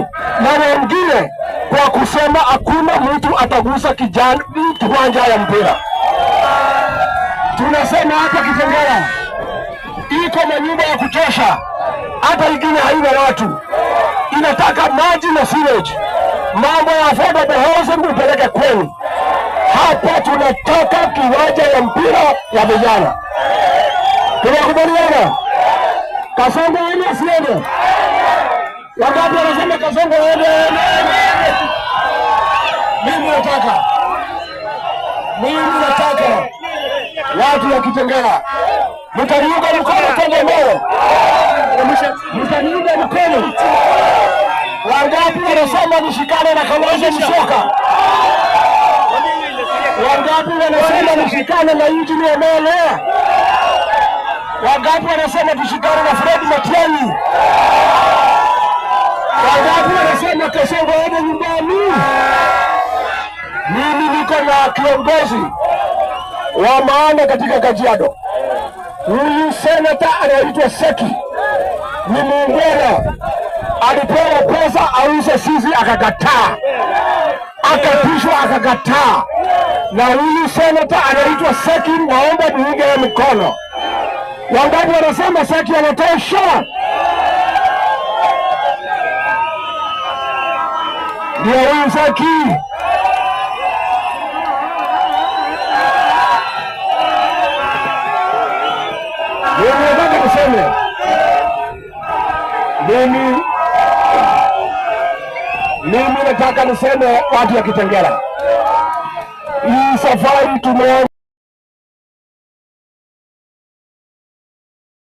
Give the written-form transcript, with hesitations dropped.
Kamau na wengine kwa kusema hakuna mtu atagusa kijana kiwanja ya mpira. Tunasema hapa Kitengela iko manyumba ya kutosha, hata ingine haina watu, inataka maji na sewage. Mambo ya affordable housing upeleke kwenu. Hapa tunataka kiwanja ya mpira ya vijana. Tunakubaliana? Kasongo aende asiende? Wangapi wanasema Kasongo aende? Mimi nataka watu wa Kitengela, mtaniunga mkono kwenda mbele, mtaniunga mkono. Wangapi wanasema nishikane na Kalonzo Musyoka? Wangapi wanasema nishikane na Eugene Wamalwa? Wangapi wanasema tushikane na Fred Matiang'i? Wangapi wanasema Kasongo aende nyumbani? Mimi niko na kiongozi wa maana katika Kajiado. Huyu senata anaitwa Seki, ni muungwana, alipewa pesa auze sisi, akakataa, akatishwa, akakataa. Na huyu senata anaitwa Seki, naomba muunge mkono. Wangapi wanasema Seki anatosha? Ndio huyu Seki. Mimi nataka niseme, mimi nataka niseme watu ya Kitengela, hii safari tumeanza.